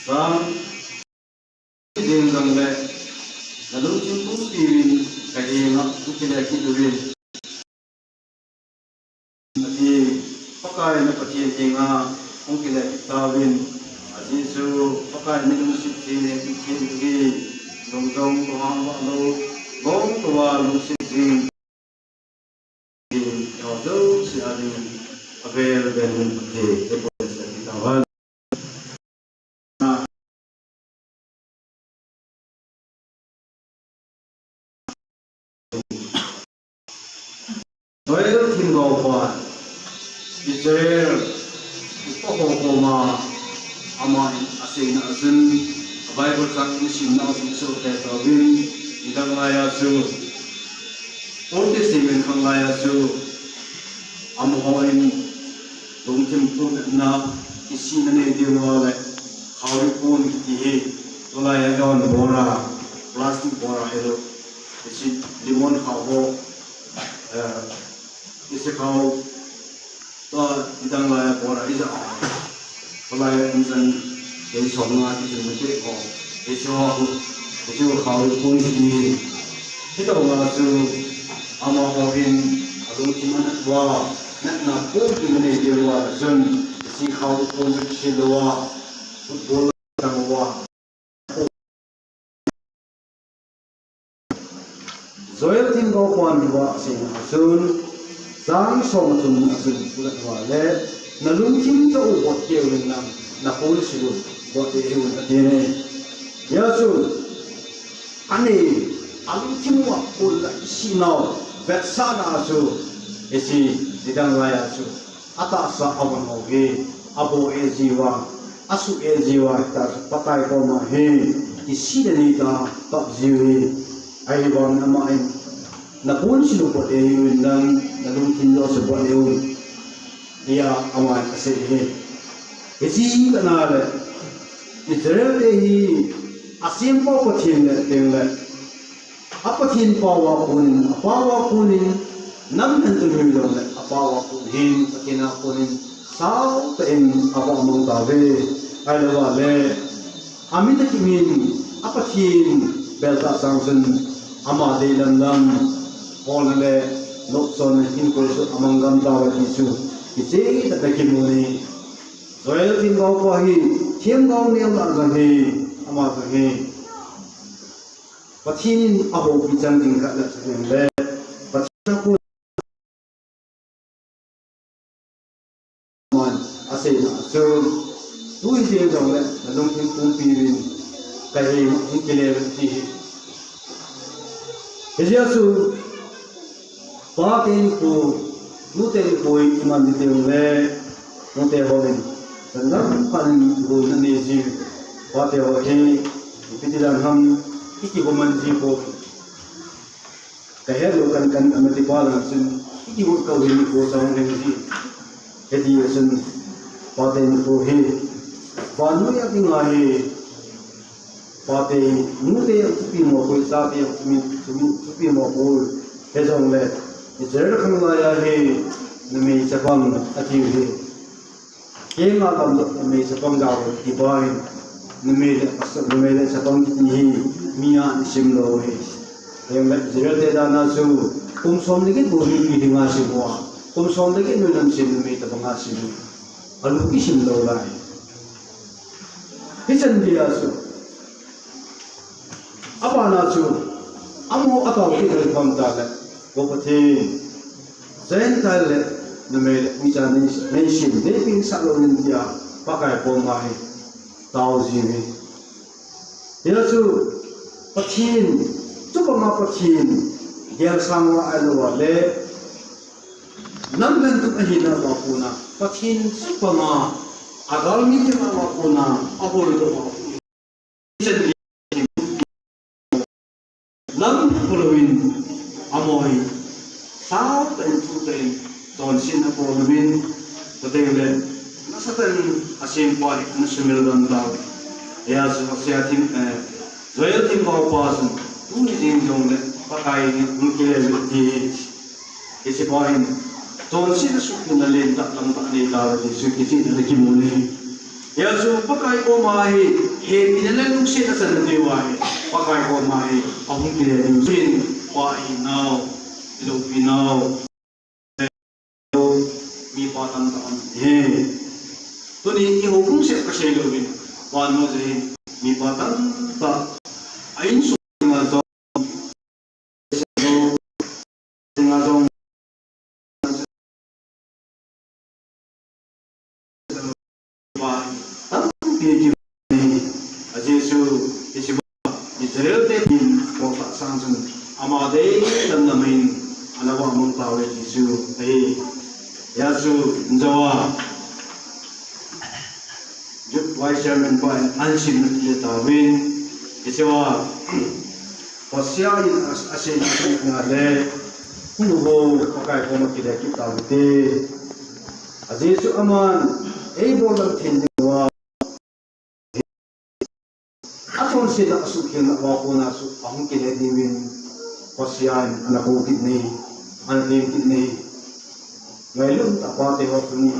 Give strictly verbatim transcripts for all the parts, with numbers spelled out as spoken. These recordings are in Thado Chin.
Vang, ding dong le, na lungthim pumpi uvin, ka henga, hung kile kit uvin. Ati, Pakai na Pathen henga, hung kile kit tauvin. Ajeh chu, Pakai mi lungset theng, theng hi, lungdong, lunghang vah lou, bong tua lungset jing. Ding, tua jouse a ding, avel vel in Pathen, te po se ki ta van. Joel themgao pa, Israel upa ho koma, aman aseina a chun, a Bible chang in simna a chun isoh kit tauvin, nidang laiya chu, Old Testament khang laiya chu, amahon lungthim pumpi na, kisihna nei diu le, khaorih pon kiti hi, tulaiya eiho bora, plastic bora hilou, hiche lemon khao ho, eh, hiche khao, tua nidang laiya bora ija a. Tulaiya in chan, kei som nga ti chun mite ko. Hiche ho, hiche ho khaorih pon kiti. Hitobang a chu, amahon, alungthim ana tua, natna pumpi ana nei diu a chun, hiche khaorih pon chu kisil lou a, football tang uva. Joel themgao pan hiva aseina a chun, chang som a chun a chun, pula hiva le, na lungthim chah u bot kei uvin lang, na pon sil u bot kei uvin ati ne. Hijeh chun, anei, alungthim uva pon la kisih nau, vetsahna a chu, hiche, nidang laiya chu. Atahsa a von ho hi, abol e jiuva, asuh e jiuva, hita chu Pakai koma hi, kisihna nei ta, tah jiu hi, ahivang aman, na pon sil u bot kei uvin lang, na lungthim jouse bot kei u, tia aman asei hi. Hiche kana le, Israel te hi, asempa Pathen le, teng le, A Pathen pao a konin, a pao a konin, nam lhentum hijongle, a pao a kon hin, Pathen a konin, sao tah in, ava mang tauve, ahilou le, amit a kimin, a Pathen, bel tah chang chun, ama deilam lam, holna le, nopsahna hinkho chu amang gam tauve ti chu, kicheh tah in akimu e. Joel themgao pa hi, themgao neo lah jong hi, ama jong hi. Pathen in ahoupi chan ding khat le chun le, Pathen a kon man aseina chu, tu hi jeng jongle, na lungthim pumpi uvin, ka henga hung kile uvin ti hi. Hijeh chun, Pa teni pu, nu teni pu iman ding teng le, nu te ho in, chan dang pan in gu na nei ji, pa te ho hi, ipi ti dan ham, i kigo man ji poi. Ka het lou kan kan ama ti pa lang chun, i kigo kau hin gu sa hung hen ji. Hiti chun, pa teni pu hi, vannoi a kingai hi, Pa te, nu te, thupi mo poi, cha te, thupi, thupi, thupi mo poi. Hijongle, Israel khang laiya hi, numei chapang ati hi. Keima kam jong numei chapang dau ti bai. Numei le, numei le chapang ti hi, mi a isim lou hi. Hijongle, Israel te dan a chu, kum som le get bou hi, mi dinga sim uva. Kum som le get noilam sim numei chapang a sim. Alu kisim lou lai. Hichan geiya chu. Abana chu. Amaho atao kit le pam ta le. Vo Pathen. Gentile le. Numei le. Uicha nei, neisim. Neipeh sah lou in tia. Pakai koma hi. Tao ji hi. Hia chu. Pathen. Chubanga Pathen. Gel sang uva ahilou le. Nam lhentum ahina uva kona, Pathen chubanga, agalmi te uva kona, aboldoh uva kona. Lam bol uvin, amaho hi, sao tah in, thu tah in, chonsetna bol uvin, chuteng le, nasatah in asempa hi, ana sumil lhon tauve. Hia chu, Hosea thim, eh, Joel themgao pa chun, tuni jeng jongle, Pakai in, hung kile uvin ti. Hiche pa hin, chonsetna sukna lentah tamtah nei tauve ti chu kicheh tah in akimu e. Hijeh chun Pakai koma hi, hepina le lungsetna achan na diu ahi. Pakai koma hi, ahung kile diu ahin, Pa ihinau, iloupi nau. Mipa tamtah um e. Tuni i houbung seh kasei louvin, vannoi a hin mipa tamtah a insung a jong, a jong, tampi kimu e. A Jesu, i Israel te in, Pakai sang chun, ama dei lam lam in, ana vahmang tauve ti chu ahi. Hijeh chun, injo a, Youth Vice Chairman pa in, ahin simna le tauvin, hiche a, Hosea in a, asei na le, hung ho, Pakai koma kile kit tau hite. A Jesu aman, eibol ding thei ding uva. Achonsetna asuhkhelna uva kona chu ahung kile diuvin, Hosea in ana kou kit in ahi, ana tem kit in ahi. Ngailutna pate ho tuni,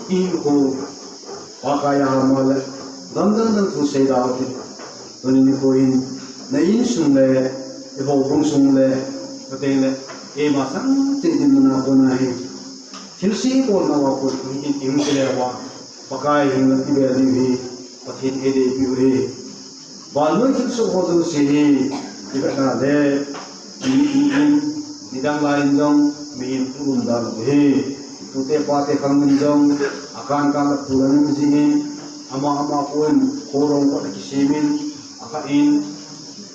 hinkho, Pakai a ham le, dang dang dang thu seida u hite. Tuni nikho hin, na insung le, i houbung sung le, chuteng le, eima chang cheh dinmun a kona hi. Thilse ibolna uva kon, i, i, ihung kile uva. Pakai hin ipi bel ding hi, Pathen in eideipi u ahi. Vannoi thilsoh ho jouse hi, ivet na le, mi, mi, mi, nidang lai in jong, mihem thu um dan u ahi. Tute pate khang in jong, akan kan a thu lang in jing in, ama, ama kon, khorong kon akisem in, akha in,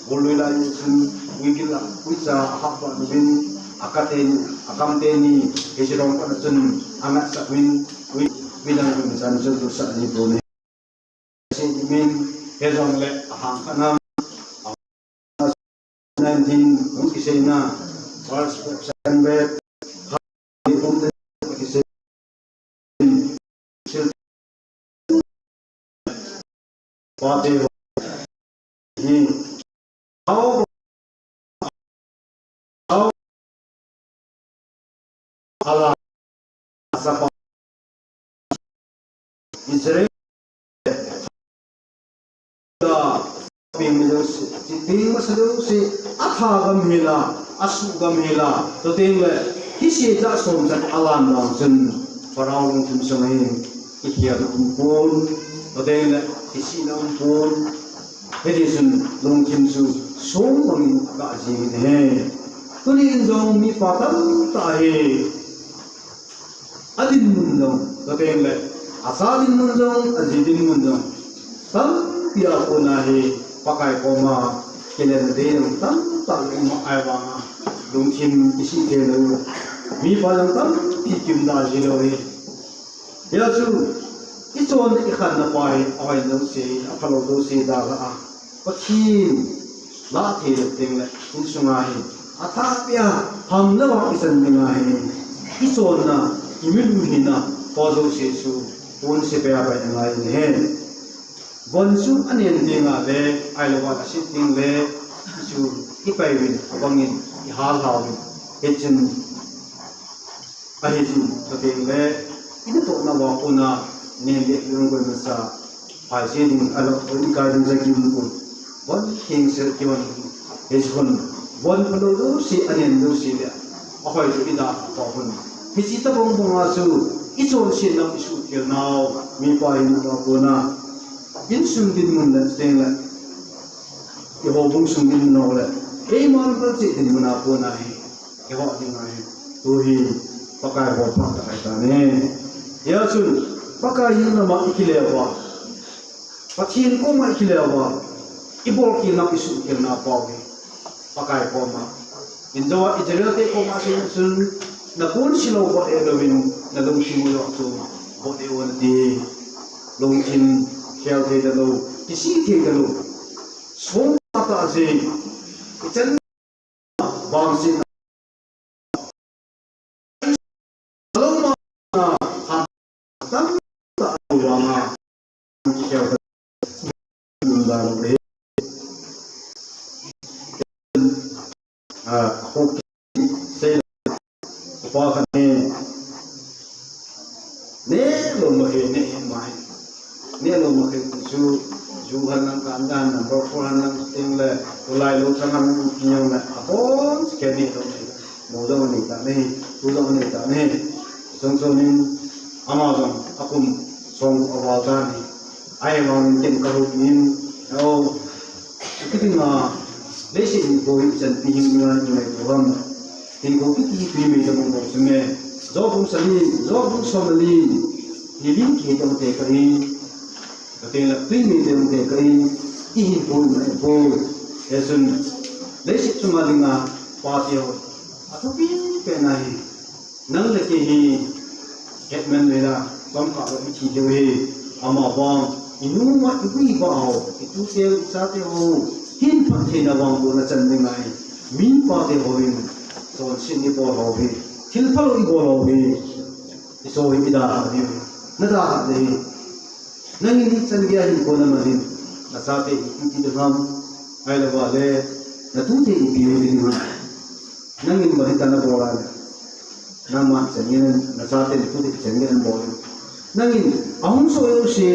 Golui lai chun, uigil a, uicha ahap uvin, akam teni, akam teni, hiche rong kon a chun, angatsah uvin, ui, midang uvin chan chun, tusah ni pon e. Sei min, hijongle, ahang khat na, nineteen, hung kiseina, verse seven, Pate ho hi, hao, hao, ala, sapa, Israel, Peng jouse, peng masa jouse, atha gam hila, asuh gam hila, chuteng le, hiche ja som chan alan vang chun, Pharaoh lungthim sunga hin, kikhel na um pon, chuteng le, kisihna um pon, hiti chun lungthim chu song bangin aga jing in ahi. Tuni in jong mipa tamtah hi, adinmun jong, chuteng le, acha dinmun jong, aji dinmun jong, tampi a kona hi, Pakai koma, kilena ding jong, tamtah jong um ahivanga, lungthim kisih thei lou, mipa jong tampi kium da ji lou hi. Hijeh chun, ichonna ikhenna pa hi, ahoi jouse, aphalou jouse dalha a, Pathen lah thei le teng le, insunga hi, athah pia, ham le vang ichan ding ahi, ichonna, imilu hina, pa jouse chu, pon sepai a pai angai in ahi. Von chu anen ding a le, ahilou a asit ding le, chu ipai uvin, abang in, ihal hal uvin, hichun, Ahi jin, chuteng le, inatohna uva kona, nen le lung koi masa, phai se ding, alou, koi kai ding ja kium pon. Von theng sel kivan, hiche hon, von phalou jouse, anen jouse le, ahoi chu ida pa hon. Hiche tabang banga chu, ichonsetnau, isuhkhel nau, mipa hina uva kona, insung dinmun le, chuteng le, ihoubung sung dinmun le, eima lungset dinmun a kona hi. Eiho ding ahi. Tu hi Pakai bol phat ahi tan ahi. Hijeh chun Pakai in ama ikile uva, Pathen koma ikile uva, ibol khelna, isuhkhel na pau hi Pakai koma. Injo a Israel te koma sei chun, na kon silou bol e louvin, na lungthim u joh chu bol e un ati. Lungthim khel thei talou, kisih thei talou. Song tah tah jeh, ichan Vangsetna. Loma, ha, tam, ta, vanga. Kikhel ta, um, da, lo, le. Ah, ho, sei, pa, kha, ne. Ne, lo, ma, he, ne, he, ma, he. Ne, lo, Nang kan dan number four han nang ting le, tulai lo chang han nang ting le, abon keni lo ni. Mo jong ni ta ni, tu jong ni ta ni. Sung sung nin, ama jong akum song aval ta ni. Ai vang ken ka hu nin, o, kiting a, leiset in ko hi chan pi hing ngan ni mai ko ham. Tin ko kiti pi mi da mong ko se me. Job bung sali, Job bung somali. Ni lim ki dong te ka hi. Ka teng la tui mi dong te ka in, i hin pun mai pun. Esun, leiset chunga dinga pa teu. Athupi pen ahi. Nang le kei hi, hetman le la, chomkhat le i thi deu hi. Ama vang, i nu ma i ui ba ho, i tu teu, i cha teu ho. Hin phat theina vang ko na chan ding ahi. Min pa teu ho in, chonset i bol ho hi. Thil phalo i bol ho hi. I so hi i da ha deu hi. Na da ha deu hi. Nangin hichan geiya hin kona manin, nachate ipi ti ding ham, ahilou le, natute ipi ti ding ham. Nangin bang hitia nabol a le, nangma chan geiya, nachate natute chan geiya nabol. Nangin, ahung so jouse,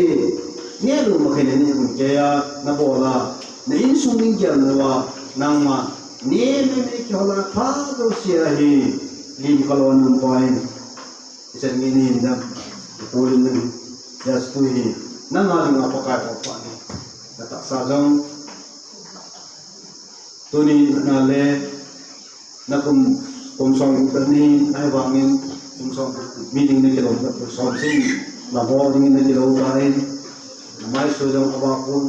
neh lou ma khen ne hung keiya nabol a, na insung ding gel lou a, nangma, ne me me kihol a pha jouse ahi, lim kalou nung pa in. Ichan nge ni hin dam, i pulin nang, just tu hi, nang a dinga Pakai pa pa ni, na tahsa jong, tuni na le, na kum, kum song kum ni, ahivangin, kum song kum, mi ding na kilou, kum song sin, na ho ding na kilou ta in, Namai so jong ava pun,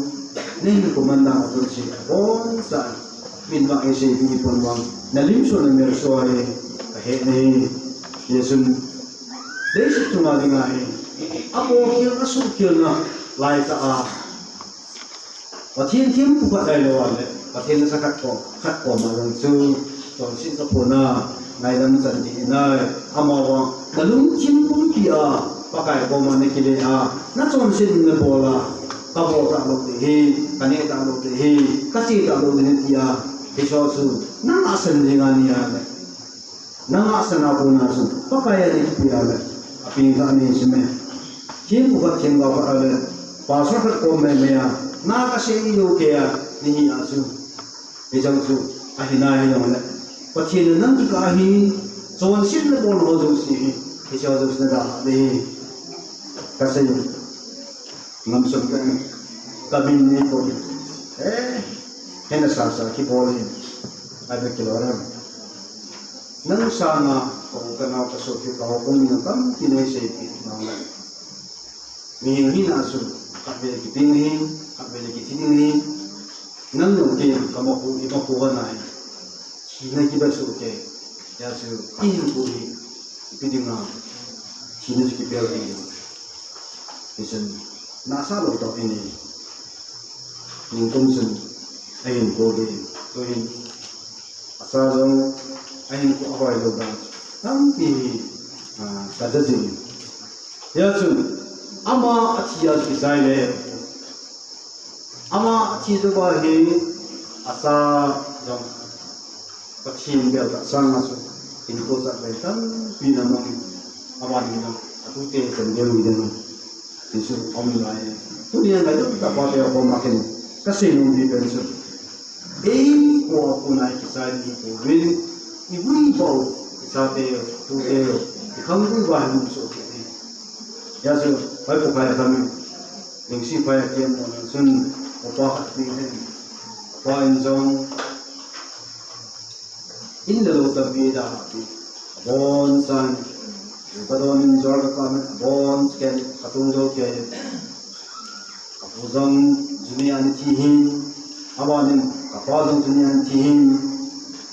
nin kuman na pun si, bon sa, min ma ese bi pun wang, na lim so na mer so ai, ka he nei, Jesun, leiset chunga dinga hi, apo kil, asu kil na, lai ta a, Pathen thempu khat ahi lou a le, Pathen nasakhat ko, khat ko ma jong chu, chonset ka phona, ngaidam chan ding ahi, amavang, na lungthim pumpi a, Pakai koma na kile a, na chonset na bol a, ka bol ta lou ding ahi, ka neh ta lou ding ahi, ka che ta lou ding ahi tia, hiche chu, na ngasan ding ahi a le. Na ngasan a kona chu, Pakai a ding pi a le, a peng kha ni si me. Thempu khat themgao khat a le, pastor khat kom me me a, na ka sei lou kei a, ni hi a chu. Hiche chu, ahi na hi jong le. Pathen in nang kikah a hi, chonset na bol ho jouse hi, hiche jouse na da ding ahi. Ka sei. Ngam sum ka, ka min ni ko. Eh, hena sa sa kibol hi. Ai be kilo ram. Nang sanga, ko ka nao ka so ki ka ho ko min kam ki nei sei ki nao na. Mi hin hin a su, khat vele kipe hin, khat vele kithi ding hin. Nang nung ke, ka ma ku, i ma ku ha nai. Thina kiba su ke. Ya su, i hin ku hi. Ipi dinga. Thina su kibel ding. Hichun, nasa lou tah in, ningkum chun, ahin ko ding, tuhin, asa jong, ahin ko ahoi lou dan, tampi hi, ah, ka ja jing. Hia chun, ama athi a kichai le, ama athi jou va hi, asa jong, Pathen bel tah sanga chu, hinkho chat vei tampi na mang in, aban in a, atute chen bel mi ding, ti chu um lai. Tunia ngaidam tah pa te a koma khen, ka sei nom pi pen chu. Eiho a kona kichai ding hipouvin, i vui bou, i chate, tute, i khanggui va hi um chu kit in. Hia chu, pai pu khai kha mi, ning si pai a kiam mo na chun, upa khat ding hen, upa in jong, In le lou tampi da, abon chan, ka don in jor ka kam in, abon ken, ka tung jou kei. Ka pu jong, juni an thi hin, aban in, ka pa jong juni an thi hin.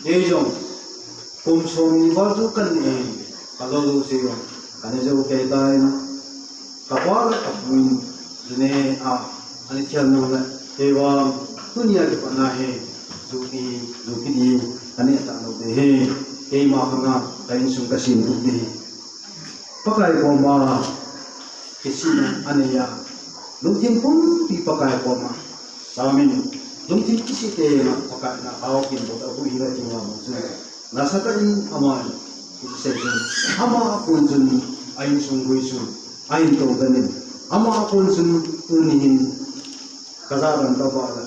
Kei jong, kum som ni val chu kan ne, ka jou jou se jong, ka ne jou kei tan. Ka pa le ka pu in, juni a, Ani thiam nung le, kei vang, tunia kipat na hi, ju ki, ju ki di, ani ta lou ding ahi, keima khang a, ka insung ka sem ding ahi. Pakai koma, kisihna anei a, lungthim pumpi Pakai koma, samin, lungthim kisih tah a, Pakai na, au kin bo ta hu hi la ti ma mo chu. Nasatah in ama in, kisei chun, ama a kon chun, a insung gui chun, a in to ganin, ama a kon chun, tuni hin, Kaja dan tobang le.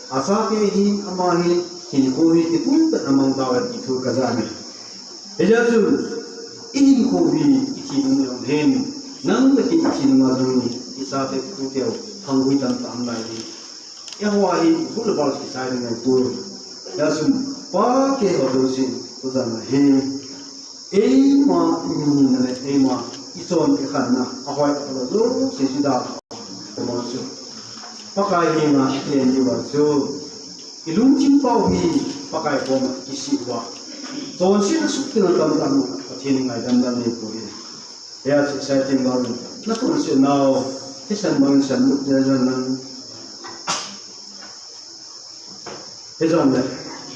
Achate hin ama hin hinkho hi kitum tah a amang tauve ti thu kaja e. Hijeh chun, ihinkho hi ithi nung jong hin, nang le kei ithi nunga jong hi, ichate itute u, thangvui tamtah um nai hi. Eiho a hi, bul le bal kisai ding ahi poi. Hijeh chun, pate ho jouse, tujan a hi. Eima, iminna le, eima, ichon ikhanna, ahoi, aphalo jouse, sida. Koima chu. Pakai henga len diu a chu. Ilungthim pau hi Pakai koma kisih uva. Chonsetna suktilna tamtah um a Pathen ngaidam dan nei poi. Hijeh a chu Isaiah in vang. Nachonset nau. Thisan bang san lut le jan nang. Hijongle,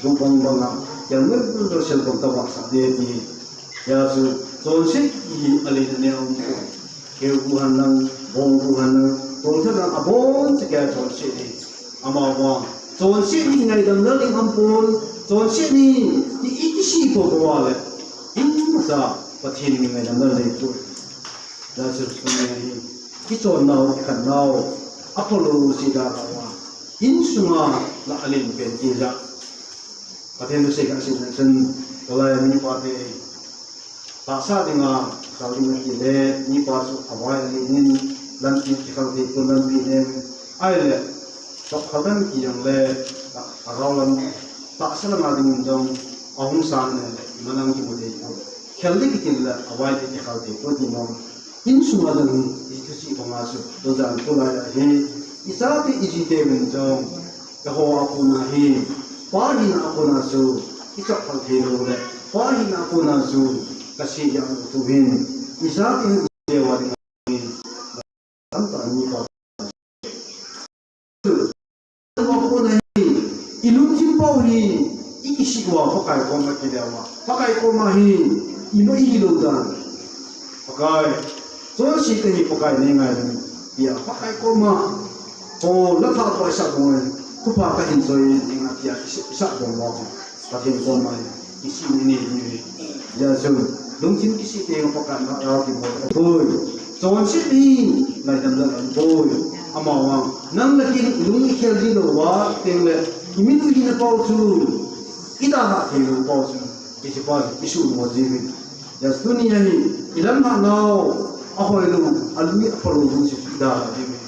bu bang banga, kiang mel bul do sel bang ta vah sah de ti. Hijeh a chu, chonset hi alen alen a um. Keu bu hen lang, bong bu hen lang, tolthat lang abon cheh kei a chonset hi. Amavang, chonset hi ngaidam lal ding um pon, chonset hi i, i kisih poi poi le. Imacha, Pathen in ngaidam lal ding poi. Hijeh a chu, tuni hi, kichon nau, kikhen nau, aphalo sida uva. Insunga la alen pen ti ja. Pathen in asei kha asei na chun, tulai a mipa te, tahsa dinga, kal dinga kile, mipa chu avai alen in, lampi kikhel thei pon lampi nem, ahile, chop khel dan ki jong le, a, agao lam, tahsa langa ding in jong, ahung sang le, imalang kimu thei pon. Khel ding kitil le, avai le kikhel thei pon ti mong. Insunga jong hi, i thuchih banga chu, tujan tulai a hi, ichate ijite uvin jong, eiho a kona hi, Pa hina a kona chu, ichop khel thei lou le, Pa hina a kona chu, kasei jeng u chu hin, ichate ijite uva ding hi, tamtah mipa Tua kona hi, ilungthim pau hi, ikisih uva, Pakai koma kile uva. Pakai koma hi, ima ihi lou dan. Pakai, chonset kahi Pakai nei ngai ding. Tia, Pakai koma, o, la tha ko sa ko, thupha kahin joi, nei ngai tia, isa, isa ko mo. Pathen koma hi, kisih nei nei ding. Hijeh chun, lungthim kisih teng Pakai na rao kibol tapoi. Chonset hi, ngaidam lal aum poi. Amavang, nang le kei lung ikhel ji lou uva, teng le, imit u hina pau chu, idalha thei lou pau chu, kisih pa, kisuhmo ji uvin. Hijeh chun tuni a hi, ilam lhah nau, ahoi lou, alui aphalo lou chu, idalha ji uvin.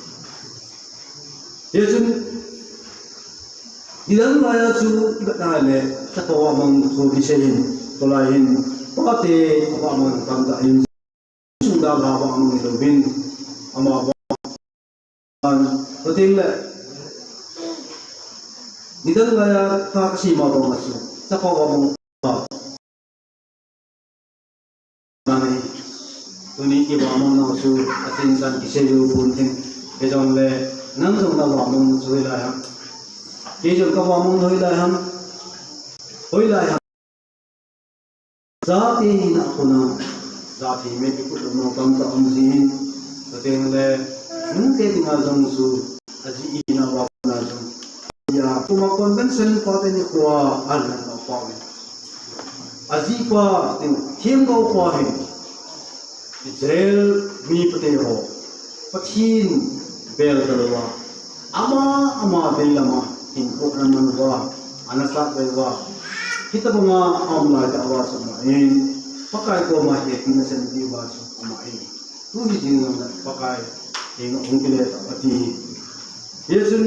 Hichun, nidang laiya chu ivet na le, chapang vamang thu kisei hin, tulai hin, pate, vamang tamtah in, sung dalha vamang ni louvin, amavang, tuting le, nidang laiya tha kasei ma vang chu, chapang vamang Nani, tuni kivamang nau chu, achin chan kisei lou pon tin, hijongle, nang jong navamang chu hoilai ham. Kei jong kavamang hoilai ham. Hoilai ham. Jate hina a kona, jate me kikhut lou nau tamtah um jin, chuteng le, nungte dinga jong chu, aji hina a kona jong. Ya, kuma convention pa te ni kua, an nan nau pa. Ajipa, tin, themgao pa hin, Israel mi pate ho, Pathen bel talouva, ama, ama dei lama, hinkho ana man uva, ana sat uva, hitabanga aum lai tah uva chu ama in, Pakai koma hepina chan diuva chu ama in. Tu hi jing jong le Pakai, henga hung kile tauve ati. Hijeh chun,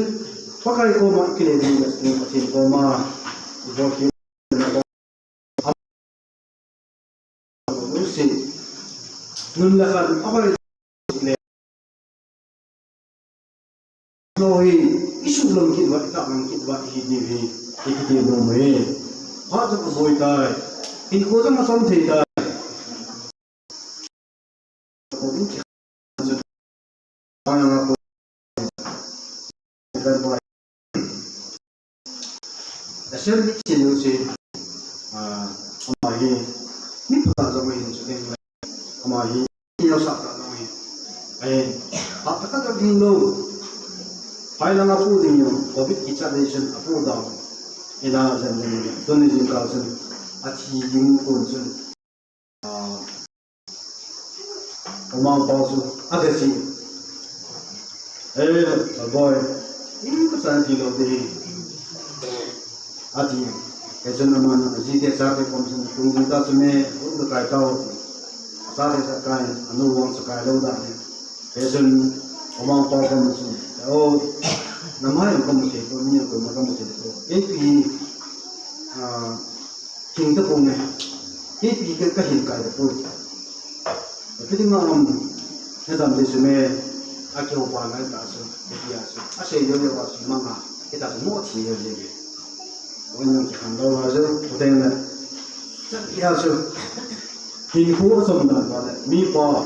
Pakai koma kile ding le, Pathen koma, ibol kit Nusi. Nun le khan, ahoi le. Lo hi, isu lang kit uva, itah lang kit uva, ihi diu hi, ihi diu nom hi. Phat jong aboi tai. Hinkho jong asom thei tai. Assembly chinu si, ah, ama hi, mi pha jong hin chu ding, ama hi, neo sa ta jong hin. Ai, ha ta ka ding lo. Phai lang apu ding yo, covid kicha dei chun apu dau. Ina jan ding, tuni jing kal chun, athi ding kon chun. Ah, Omang pau chu, agachi. Eh, boy. Ing ka san ti lo de. Ati, kei chun aman ajite chate kom chun tung tung ta chu me, tung ta kai tao. Chate sa kai, anu wang sa kai lo da ni. Kei chun amang pa kom chun, o, namai ang kom che ko, ni ang kom kom che ko. Kei pi, ah, Hing ta pong e. Kei pi ka, ka hin kai ta poi. Ka ti ma am, na dam de su me, a keu pa ngai ta su, ka ti a su. A sei yo yo ba su ma nga, kita su mo ti yo ye ye. Wen nang ki han lo la su, ko teng le. Sa ti a su. Hin ko a som dan ba le, mi pa.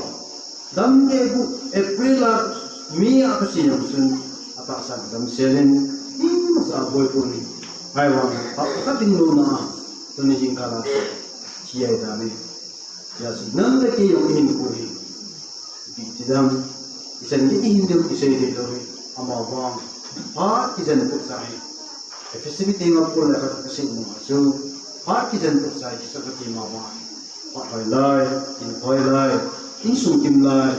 Dam ke bu April a mi a ka si yam sun a ta sa dam selin. Ni ma sa boi ko ni. Hai wa na pa ka ding lo na. Tu ni jing ka la. Chi ai da ni. Ya si nan le ke yong hin ko ni. Bi ti dam. Isan ni hin de ki sei de lo ni. Ama wa. Pa ki jan ko sa ni. Efesi mi tenga Paul la ka kasi mo su. Phat kijen ko sai ki sa ka ti ma ba. Phat hoi lai, in hoi lai, in sung kim lai.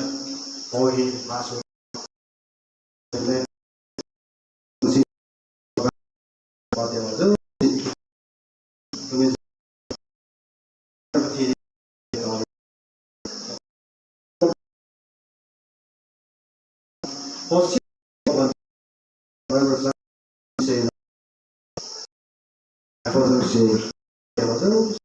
Hoi hi ha su. Le. Si. Ba de wa su. Tumi. Ka ti. Hosi. Bible sa. Say. Bible say.